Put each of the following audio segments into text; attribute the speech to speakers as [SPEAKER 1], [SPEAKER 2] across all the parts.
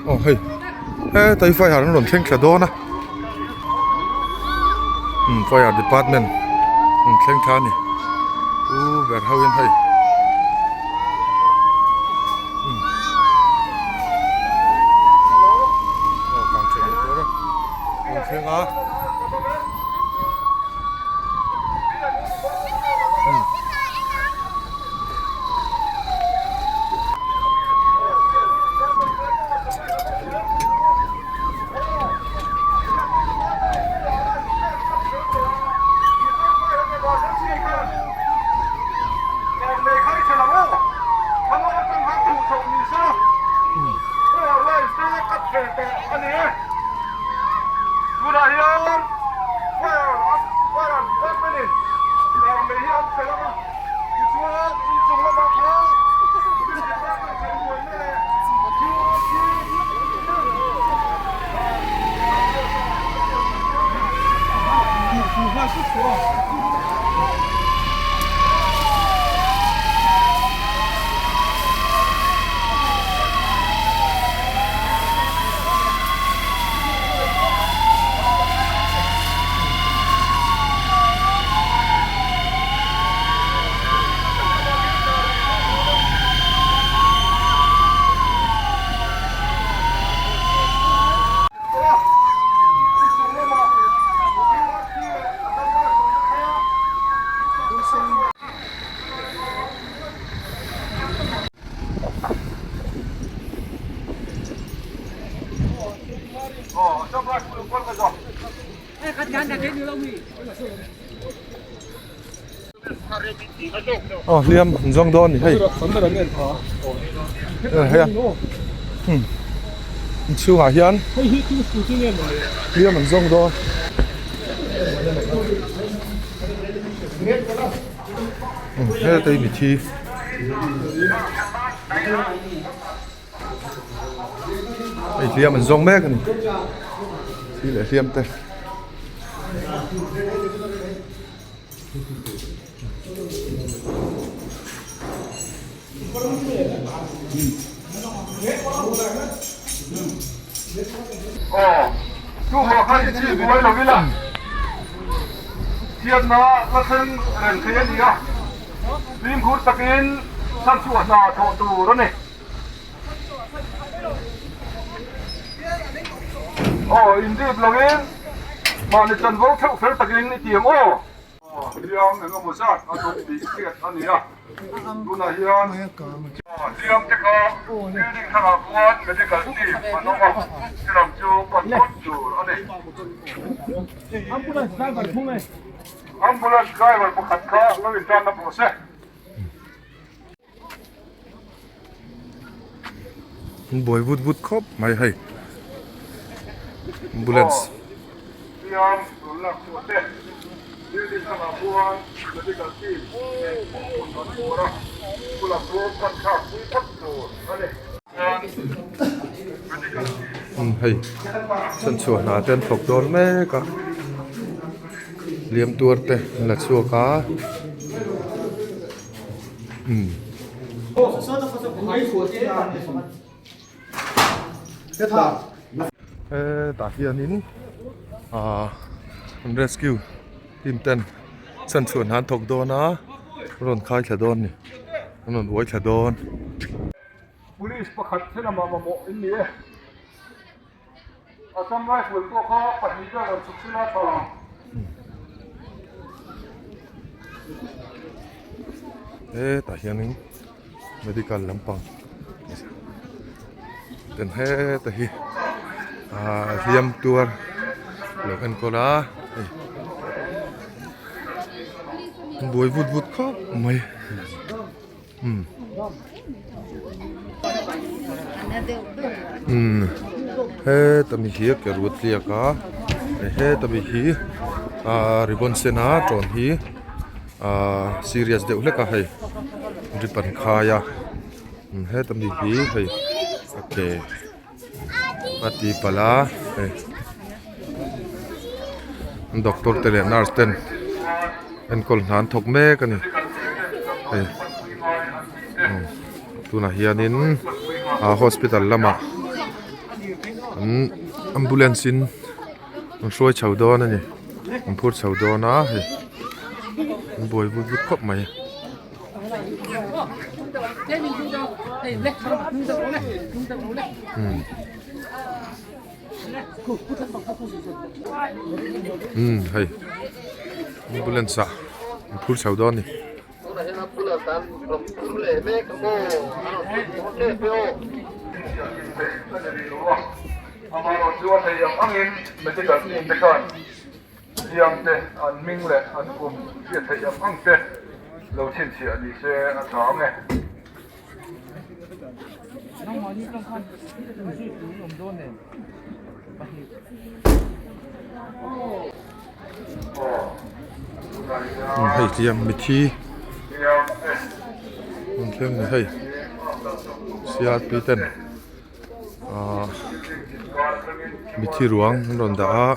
[SPEAKER 1] Aw hei hetai fire an rawn thleng thla dawn a umm fire department an thleng thla a ni u ber ho in hei umm aw kang thleng leh tur a rawn thleng a. Aw hliam an zawng dawn a ni hei hei a umm inchhungah hian hliam an zawng dawn. Hetei mithi. Hei hliam an zawng mek a ni thi leh hliam te.
[SPEAKER 2] Aw chuvang khan i chhi buai lo ila chhiatna la thleng reng thei a ni a, fimkhur takin chhanchhuah hna thawh tur a ni. Aw indip loin mahni chanvo theuh fel takin i tiang aw. Hliam eng emaw zat a dawt tih hriat a ni a, tunah hian hliam te kha building tharah khuan medical team an awm a, chulam chu pan phawt tur a ni. Ambulance driver pakhat kha lo intanna pawh se.
[SPEAKER 1] An buai vut vut khawp mai hei ambulance. Hei chhanchhuah hna te an thawk dawn mek a hliam tuar te an la chhuak a. Hetah hianin ahh an rescue team ten chhanchhuah hna an thawk dawn a rawn khai thla dawn a ni an rawn uai thla dawn.
[SPEAKER 2] Police pakhat thil-amah mamawh in ni e. Assam Rifle pawh kha pahnih vel rawn chhuk sila tha ang.
[SPEAKER 1] Hetah hianin medical lampang ten heta hi ah hliam tuar lo enkawl a hei an buai vut vut khawp mai. Umm umm heta mi hi a ke rut tliak a heta mi hi ahh ribbon sen a tawn hi ahh serious deuh hlek a hei drip an khai a heta mi hi hei a ke a ti palh a hei doctor te leh nurse ten enkawl hna an thawk mek a ni hei tunah hianin ah hospital lamah. An ambulance in an hruai chho dawn a ni an phur chho dawn a hei an buai vut vut khawp mai. Umm hei ambulance ah an phur chho dawn a ni. Hei hliam mithi an thleng ni hei crp ten ahh mithi ruang an rawn dah a.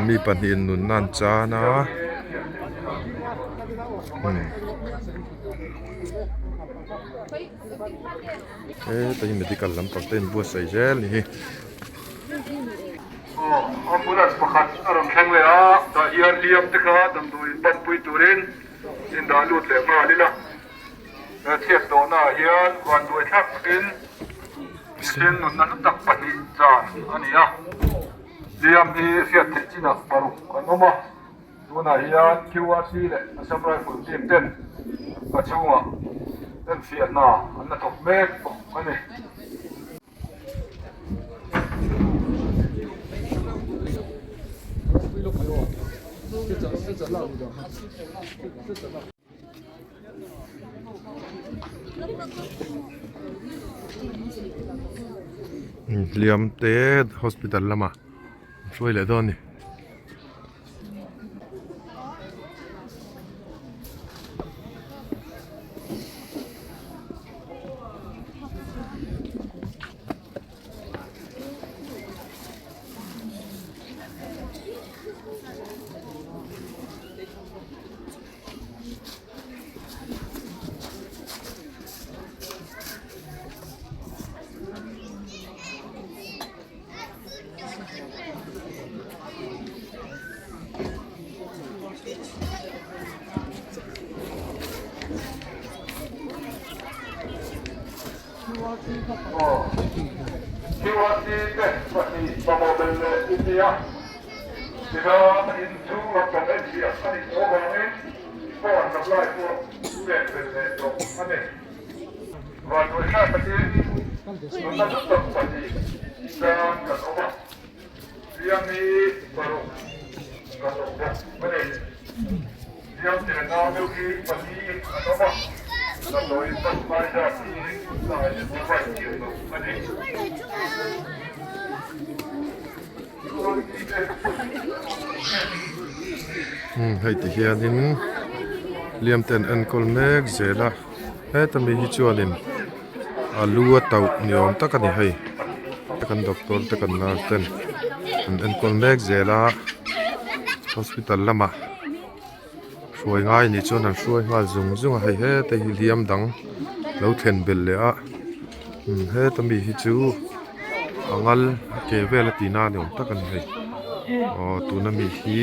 [SPEAKER 1] Mi pahnihin nunna an chan a heta hi medical lampang te inbuatsaih zel a ni hi.
[SPEAKER 2] Aw, ambulance pakhat a rawn thleng leh a, tah hian hliam te kha damdawiin panpui turin in dah lut leh nghal ila. He chhiat tawhnaah hian vanduai thlak takin mihring nunna hlu tak pahnih chan a ni a. Hliam hi hriat theih chinah paruk an awm a, tunah hian QRC leh Assam Rifle team ten a chhungah enfiahna an la thawk mek bawk a ni.
[SPEAKER 1] Hliam te hospital lamah an hruai leh dawn a ni.
[SPEAKER 2] QRC te pahnih mamawh belh leh i nia. Tikhan inchhung lampang enfiah a nih tawh avangin power supply pawh pek belh leh tawh a ni. Vanduaithlak takin nunna hlu tak pahnih tan kan awm a, hliam hi paruk kan awm bawk a ni. Hliam chenna deuh hi pali an awm a, damdawiin pan hmai zat hi tlai provide thiam loh a ni.
[SPEAKER 1] Hei ti hianin hliam te an enkawl mek zel a heta mi hi chuanin a lu a tauh ni awm tak a ni hei kan doctor te kan nurse ten an enkawl mek zel a hospital lamah hruai ngai anih chuan an hruai nghal zung zung a hei heta hi hliam dang lo thlen belh leh a heta mi hi chu a ngal a ke vel a tihna ni awm tak a ni hei aw tuna mi hi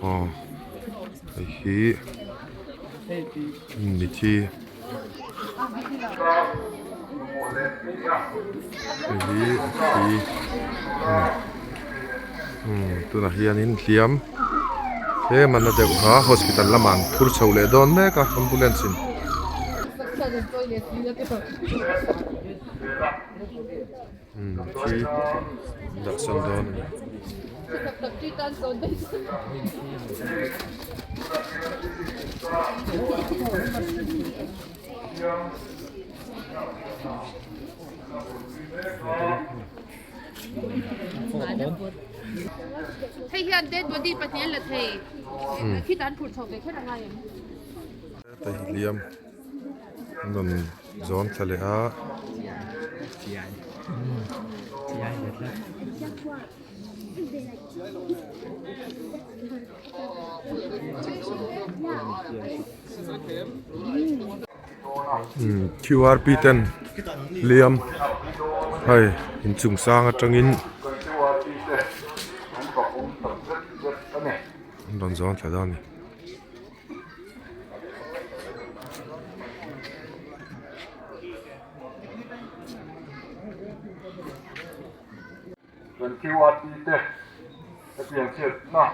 [SPEAKER 1] aw hei hi mithi. Hei hi thi umm tunah hianin hliam tlem a na deuh kha hospital lamah an phur chho leh dawn mek a ambulance in. Umm thi dah sawn dawn a ni.
[SPEAKER 3] Hei hian dead body pahnih an la thei. Khitah an phurh chho ve kher a ngai em?
[SPEAKER 1] Heta hi hliam an rawn zawn thla leh a. Qrp ten hliam hei inchung sang atangin an rawn zawn thla dawn a ni.
[SPEAKER 2] Kan QRP te hetiang chhiatna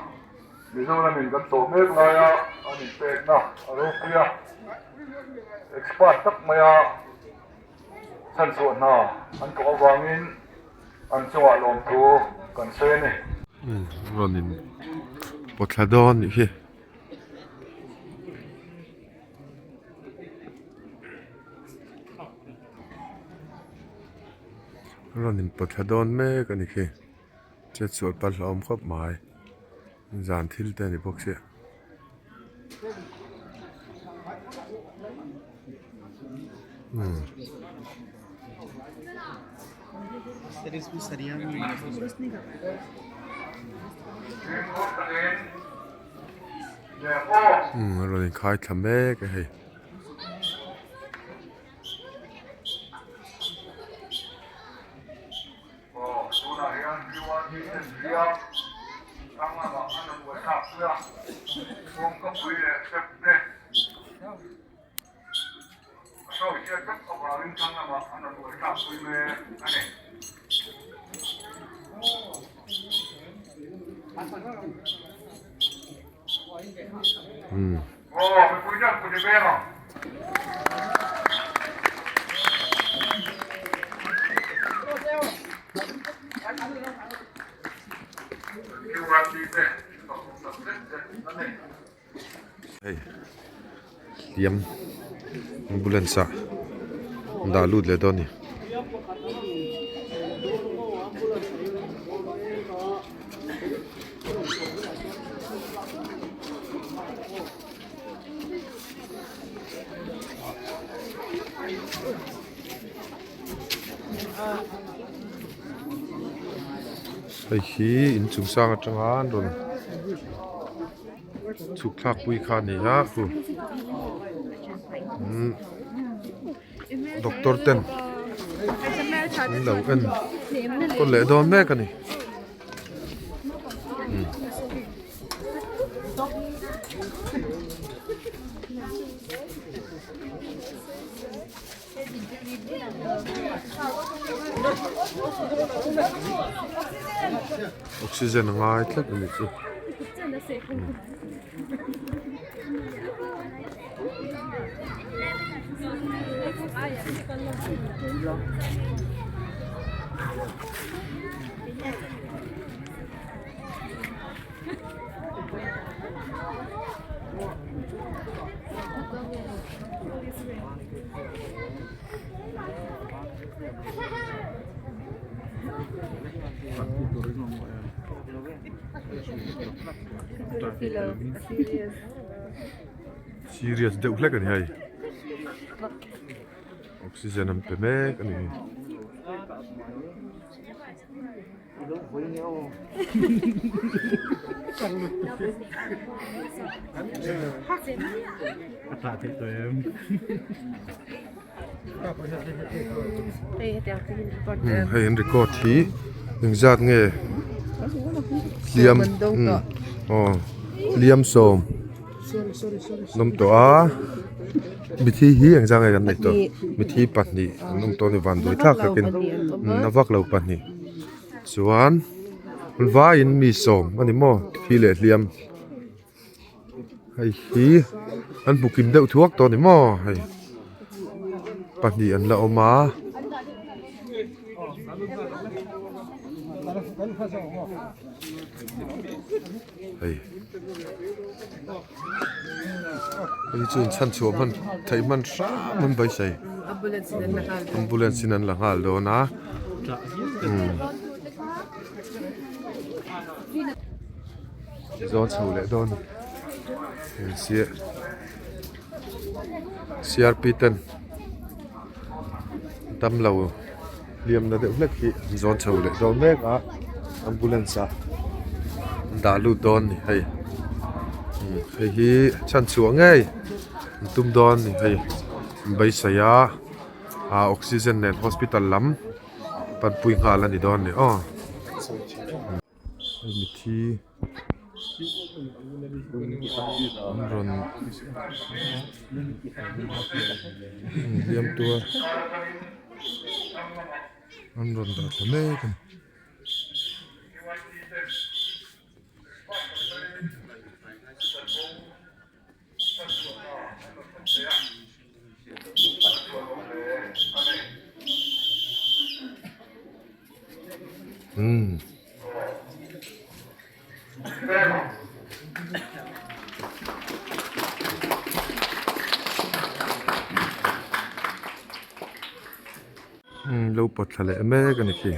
[SPEAKER 2] Mizoramin kan tawh mek laia an inpekna a ropui a, expert tak maia chhanchhuah hna an thawk avangin an chungah lawmthu kan sawi a ni.
[SPEAKER 1] Rawn in pawt thla dawn nih hi. Rawn in pawt thla dawn mek a ni khi chet sual pal hlauhawm khawp mai zan thil te a ni bawk sia. Umm a rawn inkhai thla mek a hei. Hei hliam ambulance ah an dah lut leh dawn a ni. Hei hi inchung sang atanga an rawn chhuk thlak pui kha a ni a khu umm doctor ten an lo en kawl leh dawn mek a ni. Oxygen a ngai tlat a ni chu. Serious deuh hlek a ni hei oxygen an pe mek a ni. Hei an record hi engzat nge hliam aw hliam sawm an awm tawh a. Mithi hi engzah nge kan neih tawh? Mithi pahnih an awm tawh a ni vanduai thlak takin a vak lo pahnih chuan vaiin mi sawm a ni maw thi leh hliam hei hi an hmu kim deuh thuak tawh a ni maw hei pahnih an la awm a. Hei hei chu in chhan chhuah hman theih hman hram an beisei ambulance in an la nghal dawn a umm zawn chho leh dawn C R P ten damlo hliamna deuh hlek hi an zawn chho leh dawn mek a ambulance ah an dah lut dawn a ni hei hei hi chhan chhuah ngei an tum dawn a ni hei an beisei a ah oxygen nen hospital lam panpui nghal a ni dawn a ni aw. Hei mithi an rawn hliam tuar an rawn dah thla mek a ni. Umm. Umm lo pawt thla leh mek a ni khi.